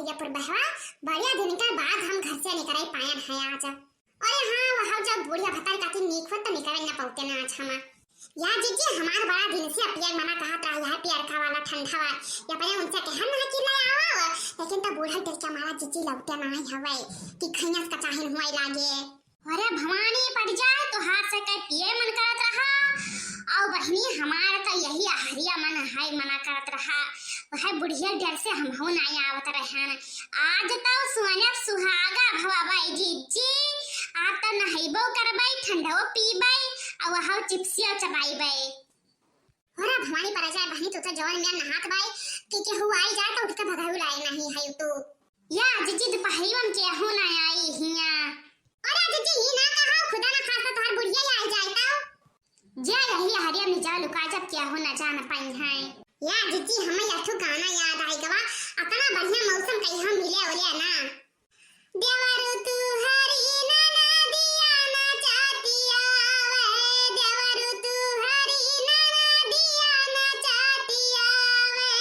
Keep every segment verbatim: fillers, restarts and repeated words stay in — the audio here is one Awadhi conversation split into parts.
या पुरबहवा, बढ़िया दिन का बाद हम घर से निकरे पायन है आज। अरे हाँ, वह जब बुढ़िया भतारी काती नीक होत त निकरे न पौते ना आज हम। या जिज्जी, हमार बड़ा दिन से पियर मना कहत रहा है, पियरका वाला ठंडा वाला। या पहले उनसे कहन ना कि ले आओ, लेकिन तो बूढ़ा डर के मारा जिज्जी लौटे ना आई हवे कि खैया से कचाहिन हुए लागे। अरे भवानी पड़ जाए, तोहार से कई पिए मन करत रहा। और बहिनी, हमार तो यही अहरिया मन है, मना करत रहा। वह बुढ़िया डर से हमहू नाई आवत रहन। आज तो सोने सुहागा भवा बाई जिज्जी, आज तो नहैबो करबै, ठंडो पीबै, और वह चिप्सिया चबाइबै। अरे भवानी पड़ जाए बहिनी, तू तो जवन में नहात बाई कि केहू आई जाए तो उठ के भगाऊ लाए नहीं है तू। या जिज्जी, दुपहरिया में केहू ना आई हिया। अरे जिज्जी, ई ना कहा, खुदा ना खास्ता तोहार बुढ़िया ही आई जाए तो। जा यही हरिया में जा लुका, जब केहू ना जान पाई है। या जिज्जी, हमें यथु गाना याद आई गवा, अतना बढ़िया मौसम कहीं हम मिले ओले ना। देवरु तू हरी ननदिया नचातिया वे, देवरु तू हरी ननदिया नचातिया वे।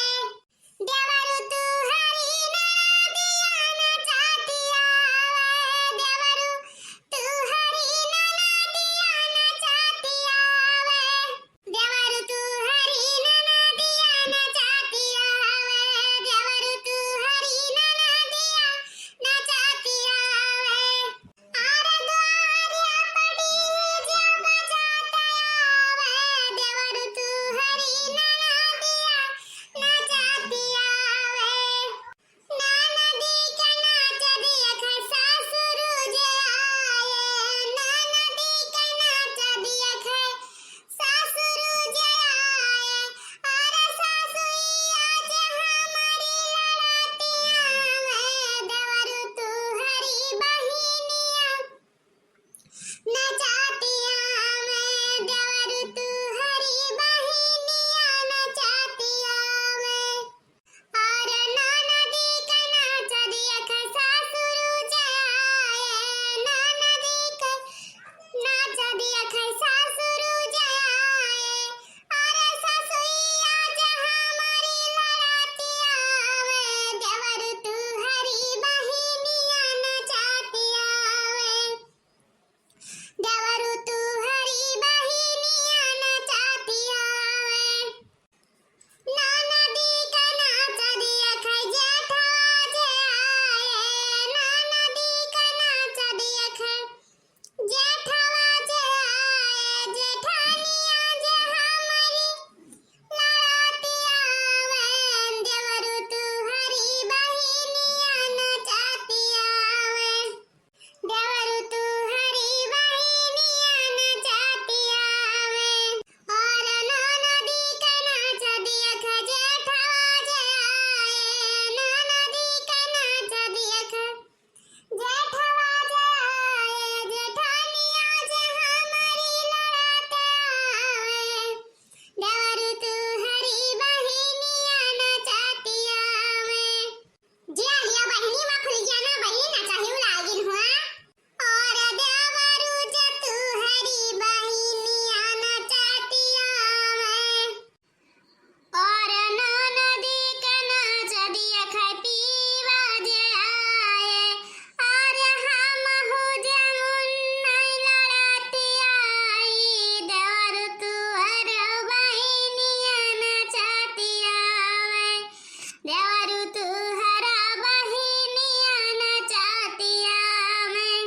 देवरु तू हरी ननदिया नचातिया वे, देवरु तू हरी ननदिया नचातिया वे। देवरु तू हरी ननदिया नचातिया वे, देवरु तू हरी ननदिया नचातिया वे। आर द्वारिया पड़ी जे बजाता आवे, देवरु तू हरी ननदिया नचातिया वे। ननदी के नाच दिया खे सासुरु जे आए, ननदी के नाच दिया खे सासुरु जे आए। अरे सासुई आज हमारी लड़तिया में, देवरु तू हरी बहिनिया नचातिया में, देवरु तू हरी बहिनिया नचातिया में। अरे ननदी के नाच दिया खे सासुरु जे आए, ननदी के नाच दिया खे सासुरु जे आए। अरे सासुई आज हमारी लड़तिया में, देवरु तू हरी बहिनिया नचातिया में। देवरु तू हरी बहिनिया नचातिया वे। ननदी का नाच दिया खे जेठवा जे आए, ननदी का नाच दिया खे जेठवा जे आए, जेठानिया जे हमारी लड़तिया वे, देवरु तू हरी बहिनिया नचातिया वे। देवरु तू हरी बहिनिया नचातिया वे। अरे ननदी के नाच दिया खे जेठवा जे आए, ननदी के नाच दिया खे जेठवा जे आए, जेठानिया जे हमारी लड़ाते आवे। देवरु तू हरी बहिनिया नचातिया वे। जिया लिया बहिनी, मा फुलगिया ना बहिनी, नचाही लागिन हुआ। और देवरू जा तू हरी बहिनिया नचातिया में। और ननदी के नाच दिया खाए पीवा जे आए। और हम हो जे मुन्नई लड़ातिया आई। देवरू तू हर बहिनिया नचातिया में। देवरू तू हरा बहिनिया नचातिया में।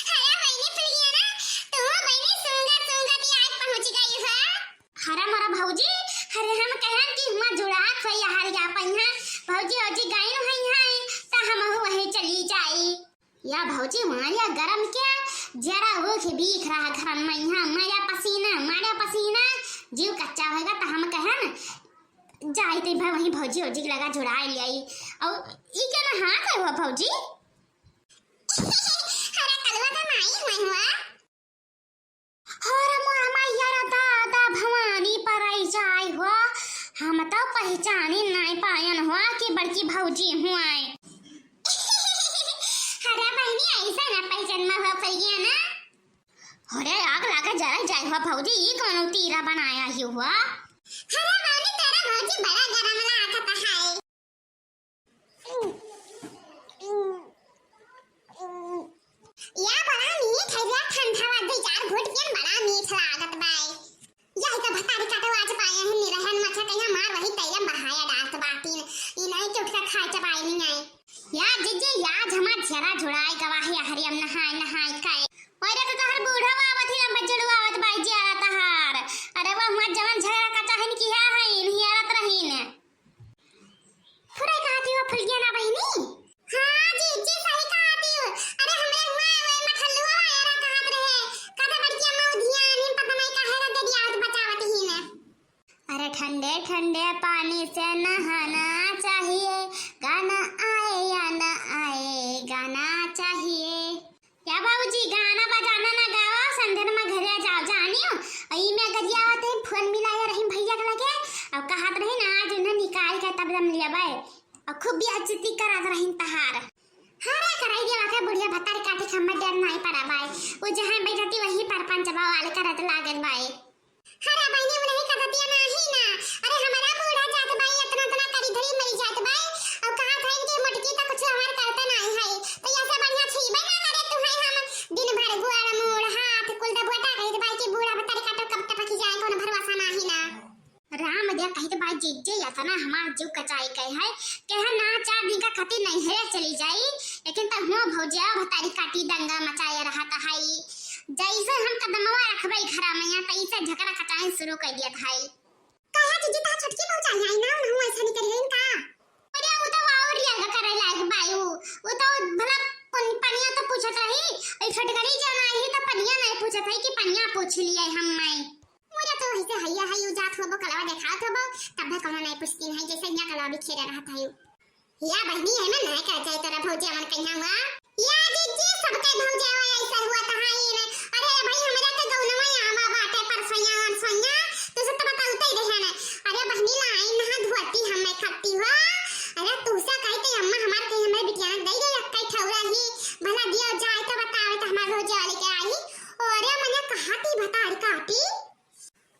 हरा बहिनी फुलगिया ना, तू बहिनी सूंघत सूंघत आज पहुँच गई हो। हरा मोरा भौजी, हरे हम कहन कि हुआ जुड़ात होई हरिया पहिया, भौजी औजी गईन होई हैं, त हमहू वहीं चली जाई। या भौजी, मारिया गरम के जरा वो के बीख रहा घर में, यहाँ मारिया पसीना, मारिया पसीना, जीव कच्चा होएगा, त हम कहन, जाई तई भाई वहीं भौजी औजी के लगा जुड़ाई ले आई। और ई के ना हाथ है हुआ भौजी? हरा कलवा का माई हुआ हुआ। हरा मोरा मैया रे दादा भवानी पराई जाई हो, हम तो पहचानी नाई पायन हो कि बड़की भौजी हुआ। हरा बहिनी ऐसा ना पहचान में हुआ फैलिया ना। अरे आग लागे जरा जाई हो भौजी, ई कौनो तीरा बनाया ही हुआ। हरा बहिनी तेरा भौजी बड़ा गरम लागत है। मीठ लागत बाय। यही का भतारी काटो आज पाए हैं निरहन मचा कहिया मार वही तैलम बहाया डालत बाटीन। ई नहीं कि उठकर खाए चबाए नहीं आए। या जिज्जी, या जमा झरा झुड़ाए गवाही हरियम नहाए नहाए काए। ओरे तो तोहर बूढ़ो आवत ही लंबा जुड़ू आवत बाई जियारा तहार। अरे वो हुआ जवन झगड़ा का चाहन किया है, नहीं आरत रहीन। फुरई कहत ही हो फुलगिया ना बहिनी? हाँ जिज्जी, सही कहत ही हो। अरे हमरे हुआ वो मठल्लुआ वायरा कहत रहे, कहत बड़की अम्मा उधिया नहीं पता नहीं काहे रे दे दिया आवत बचावत ही ने। अरे ठंडे ठंडे पानी से नहाना चाहिए, गाना आए या ना आए, गाना चाहिए। या बाबूजी, गाना बजाना ना गावा, संध्या मा घरे जाओ, जानियो। अई में गरियावत है, फोन मिलाया रहीन भैया के लगे, अब कहत रहीन आज उन्हें निकाल के तब दम लिया बाय, और खूब बेइज्जती करत रहीन तहार। हरे कराई दिया वाके बुढ़िया भतारी काटी खम्मा डर नहीं पड़ा बाय, वो जहाँ बैठती वही पर पंचबा वाले करत लागल बाय। अरे बहिनी, उन्हीं का दतिया नाही ना। अरे हमारा बूढ़ा जात बाई, इतना इतना करी धरी मरी जात बाई। और कहा था इनके मोटकी तो कुछ हमार करते नाही है। तो ऐसे बढ़िया छीबे ना करे तू है हम। दिन भर गोड़ मोड़ हाथ कुल दबोटा कहत बाई कि बूढ़ा भतारी काटो कब टपकी जाए, कोनो भरोसा नाही ना। राम दिया कहत बाई जिज्जे इतना हमार जीव कचाई कहे है। कहे ना चार दिन का खातिर नहीं है चली जाई। लेकिन तब हुआ भौजिया भतारी काटी दंगा मचाए रहत है। जैसे हम कदमवा रखबे घरा में, यहाँ तैसे झगड़ा कटाई शुरू कर दिया था। काहे जीजी, ता छोटकी भौजाई आई ना, उनहु ऐसा नहीं करिहन का? अरे, वो तो और रिया का करे लायक बाई, वो, वो तो भला पन-, पनिया तो पूछत रही, ई छोटकरी जौन आई है तो पनिया नहीं पूछत है कि पनिया पूछ लिया हम मैं। मोरे तो वैसे हैया है, यू जात होबो, कलवा देखात होबो, तब भी कोनो नहीं पूछती है, जैसे यहाँ कलवा भी खेले रहत है। या बहिनी, एमे नाय का जाए तोरा भौजी अमन कहिया हुआ। या जीजी, सबके भौजी आवा ऐसा हुआ तहाई ने। अरे भाई, हमरा के गौनवा आवा बाटे परसैया, अरसैया, तू से तो बताउते ही रहे ने। अरे बहिनी, लाई नहा धोती हमें खत्ती हुआ। अरे तू से कही ते अम्मा हमार कही हमरे बिटिया ने दे दो एक्का ठौरा ही। भला दियो जाए तो बतावे तो हमार भौजी वाले के आई। अरे मने कहा ती भतारी काटी।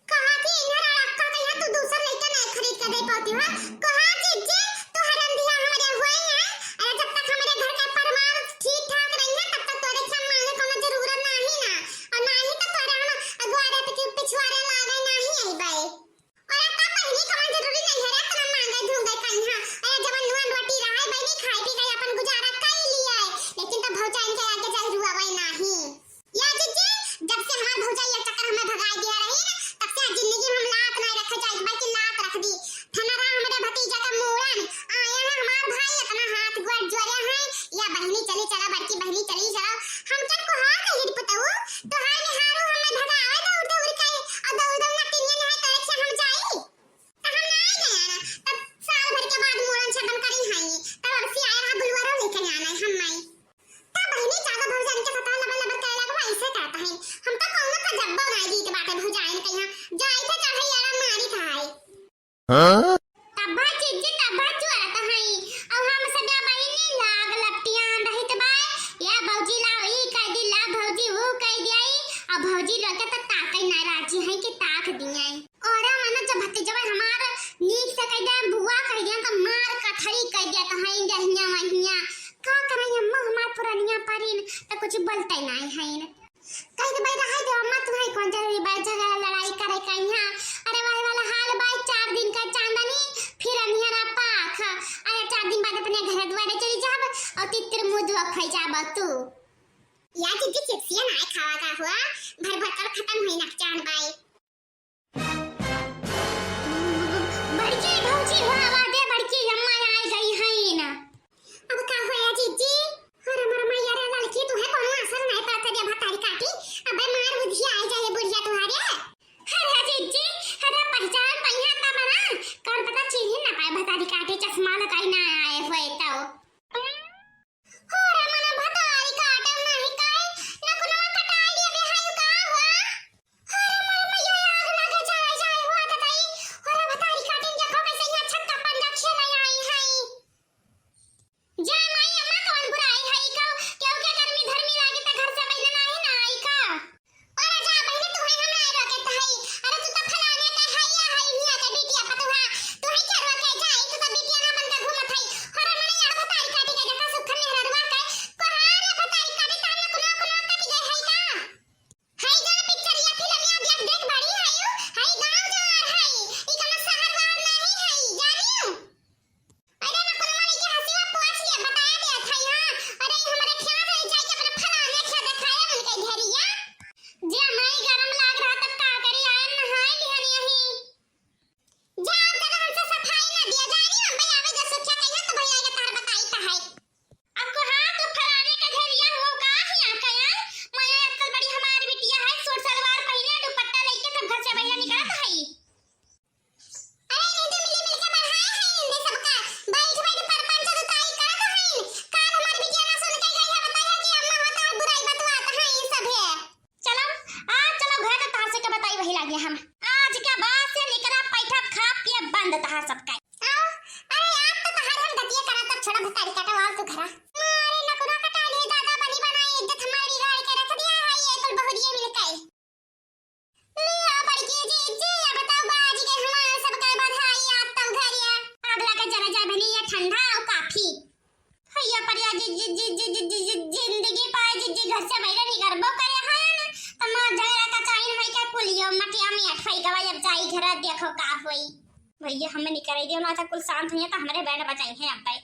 कहा कि इन्हर अड़क्का कहिया तू दूसर लइका नहीं खरीद के दे पाती हो। कहा जिज्जी, तू हरम दिया हमरे हुए हैं। अरे जब तक हमरे घर के परमार ठीक ठाक रही है, तब तक तोरे से मांगे कोनो जरूरत नाही ना। और नाही तो तोरे हम अगुआरे पे के पिछुआरे लागे नाही आई बाई। और अब तब बहिनी कौन जरूरी नहीं है रे, इतना मांगे ढूंढे कहीं। अरे जवन नून रोटी रहे बहिनी, खाई पी के अपन गुजारा कर लिए। लेकिन तब भौजाइन के आगे जाए रुआ वही नाही। या जीजी, जब से हमार भौजाई ये चक्कर हमें भगाई दिया रही ना, तब से जिंदगी में हम लात नहीं रखे जाइत बाई कि लात रख दी। ठनरा हमरे भतीजा का मूड़न, आया है हमार भाई, इतना हाथ गोड़ जोड़े हैं, या बहिनी चली चला, बड़की बहिनी चली चला। हम चल को हाथ हिट पतऊ, तोहार निहारू हमें भगावे दौड़ दौड़ के, और दौड़ दौड़ नटिनिया निहाय करे से हम जाई। त हम ना आए गए ना, तब साल भर के बाद मूड़न छेदन करी हैं, तब अब से आया रहा बुलवारो लेके आना है हम माई। का बहिनी, ज्यादा भौजाइन के सतह लबर लबर करे लागबा, ऐसे कहता है। हम तो कौनो का जब्बो नाई दीत बाटे भौजाइन के यहाँ। जाई थे चढ़ई आरा मारी था है। हाँ? तब्बा जीजी, तब्बा चुआता है। अब हम सब बहिनी लाग लपटियान रहित बाय। या भौजी लाओ, ई कह दी, ला भौजी, वो कह दिया ई। अब भौजी लोग के तो ताके ना राजी है कि ताक दिए। और मने जब भतीजवा हमार नीक से कह दे, बुआ कह दे, तो मार कथरी कह दे, तो है दहिया वहिया। का करे अम्मा, हमार पुरनिया परिन, तो कुछ बोलते नहीं है। कह दे भाई, रहे दे अम्मा, तुम्हारी कौन जरूरी बाई झगड़ा लड़ाई करे का यहाँ? अरे वही वाला हाल बाई, चार दिन का चांदनी, फिर अंधियारा पाख। अरे चार दिन बाद अपने घर द्वारे चली जाब और तितिर मुंह धोआ खाई जाब तू। या जीजी, चिप्सिया ना खावा का हुआ, भर भर कर खत्म हुई ना चांद बाई। बड़की भौजी हो, आवा दे, बड़की अम्मा आइ गई है ना। अब का होया जीजी? अरे मोर मैया रे लड़की, तुहे कोनो असर नहीं पड़त दे भतारी काटी। अबे मार बुद्धि आइ जाए बुढ़िया तुहारे। अरे जीजी, अरे पहचान पहिया ता बना, कौन पता चीन्ही ना पाए भतारी काटी, चश्मा लगाई ना आए होए तो। अरे मने भतारी काटम नाही काई, नकुनवा कटाई दिया बेहायु का हुआ? अरे मने मैया आग लगे जाए जाए हुआ त ताई। अरे भतारी काटिन देखो कैसे यहाँ छक्का पंजा खेले आई है। जा माई अम्मा कौन बुराई है का? क्यों के गर्मी धर्मी लागे त घर से बहने नाही ना आई का? अरे जा बहिनी, तू है हमरा आइबा के तहई। अरे तू तो फलाने के हइया हई, हिया के बिटिया पतुहा। तू है क्या रोके जाई, तू तो बिटिया ना बन के घूमत हई। अरे मने तहार सबका। आओ, अरे यार, तो तहार हम गतिया करा, तब छोड़ा भतारी काटा, आओ तू घरा। अरे नकुरा कटाई लिए दादा, बनी बनाई इज्जत हमारी बिगाड़ के रख दिया है ये कुल बहुरिया मिलके। लिया बड़की जीजी, अब बताओ बाजी के हमार सबका बधाई, आप तो घरिया। अगला के जरा जा बनी ये ठंडा और काफी। भैया परिया जी, जी, जी, जी, जी, जी, जी, जिंदगी पाए जी, जी, घर से बाहर निकलबो करे है ना, तो मार झगड़ा का चाइन होई के कुलियो मटिया में अठवाई गवा, जब जाई घर देखो का होई। भैया हमें निकल दियो ना, तो कुल शांत होइए तो हमरे बैंड बजाई है अब भाई।